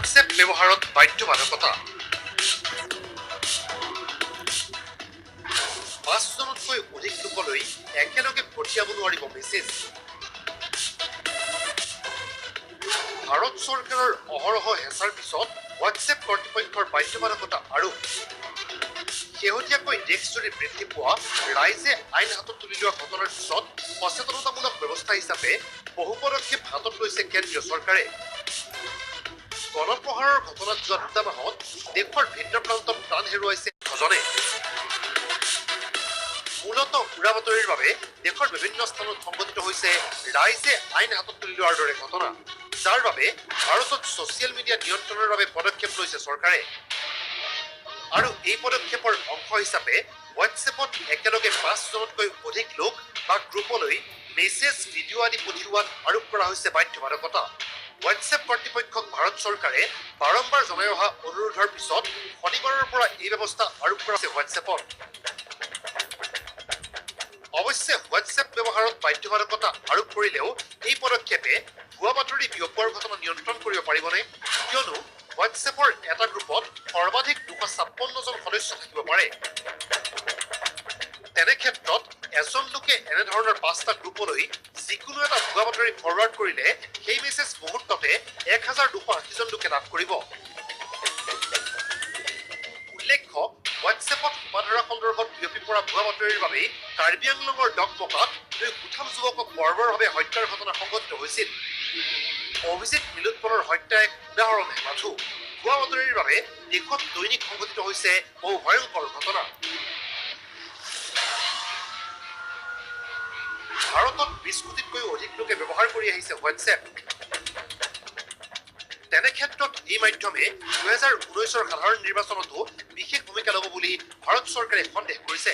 WhatsApp ব্যৱহাৰত বাধ্যবাধকতা। পাঁচজনতকৈ অধিক লোকলৈ একেলগে পঠিয়াব নোৱাৰিব মেছেজ। ভাৰত চৰকাৰৰ অহৰহ হেঁচাৰ পিছত হোৱাটছএপ কৰ্তৃপক্ষৰ বাধ্যবাধকতা আৰোপ। শেহতীয়াকৈ দেশজুৰি বৃদ্ধি পোৱা ৰাইজে আইন হাতত তুলি লোৱা ঘটনাৰ পিছত সচেতনতামূলক ব্যৱস্থা হিচাপে বহু পদক্ষেপ হাতত লৈছে কেন্দ্ৰীয় চৰকাৰে। গণপ্ৰহাৰৰ ঘটনাত যোৱা 2 মাহত দেশৰ ভিন্ন প্ৰান্তত প্ৰাণ হেৰুৱাইছে ছজনে। মূলতঃ উৰা বাতৰিৰ বাবে দেশৰ বিভিন্ন স্থানত সংঘটিত হৈছে ৰাইজে আইন হাতত তুলি লোৱাৰ দৰে ঘটনা, যাৰ বাবে ভাৰতত ছ'চিয়েল মিডিয়া নিয়ন্ত্ৰণৰ বাবে পদক্ষেপ লৈছে চৰকাৰে। আৰু এই পদক্ষেপৰ অংশ হিচাপে হোৱাটছএপত একেলগে 5জনতকৈ অধিক লোক বা গ্ৰুপলৈ মেছেজ, ভিডিঅ' আদি পঠিওৱাত আৰোপ কৰা হৈছে বাধ্যবাধকতা। হোৱাটছএপ কৰ্তৃপক্ষক ভাৰত চৰকাৰে বাৰম্বাৰ জনাই অহা অনুৰোধৰ পিছত শনিবাৰৰ পৰা এই ব্যৱস্থা আৰোপ কৰা হৈছে হোৱাটছএপত। অৱশ্যে হোৱাটছএপ ব্যৱহাৰত বাধ্যবাধকতা আৰোপ কৰিলেও এই পদক্ষেপে ভুৱা বাতৰি বিয়পোৱাৰ ঘটনা নিয়ন্ত্ৰণ কৰিব পাৰিবনে? কিয়নো হোৱাটছএপৰ এটা গ্ৰুপত সৰ্বাধিক 256জন সদস্য থাকিব পাৰে। তেনে ক্ষেত্ৰত এজন লোকে এনেধৰণৰ 5টা গ্ৰুপলৈ যিকোনো এটা ভুৱা বাতৰি ফৰৱাৰ্ড কৰিলে সেই মেছেজ মুহূৰ্ততে 1280জন লোকে লাভ কৰিব। উল্লেখ্য, হোৱাটছএপত সোপাধৰা সন্দৰ্ভত বিয়পি পৰা ভুৱা বাতৰিৰ বাবেই কাৰ্বি আংলঙৰ ডকমকাত দুই সুঠাম যুৱকক বৰ্বৰভাৱে হত্যাৰ ঘটনা সংঘটিত হৈছিল। অভিজিত নীলোৎপলৰ হত্যা এক উদাহৰণহে মাথো। ভুৱা বাতৰিৰ বাবে দেশত দৈনিক সংঘটিত হৈছে বহু ভয়ংকৰ ঘটনা। ভাৰতত 20 কোটিতকৈও অধিক লোকে ব্যৱহাৰ কৰি আহিছে হোৱাটছএপ। তেনে ক্ষেত্ৰত এই মাধ্যমে 2019ৰ সাধাৰণ নিৰ্বাচনতো বিশেষ ভূমিকা ল'ব বুলি ভাৰত চৰকাৰে সন্দেহ কৰিছে।